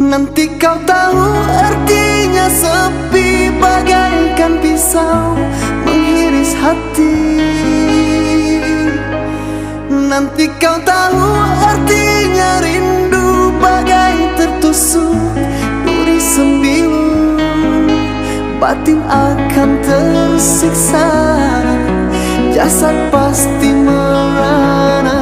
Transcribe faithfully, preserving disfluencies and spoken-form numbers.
Nanti kau tahu artinya sepi bagaikan pisau menghiris hati. Nanti kau tahu artinya rindu bagai tertusuk duri sembilu. Batin akan tersiksa, jasad pasti merana.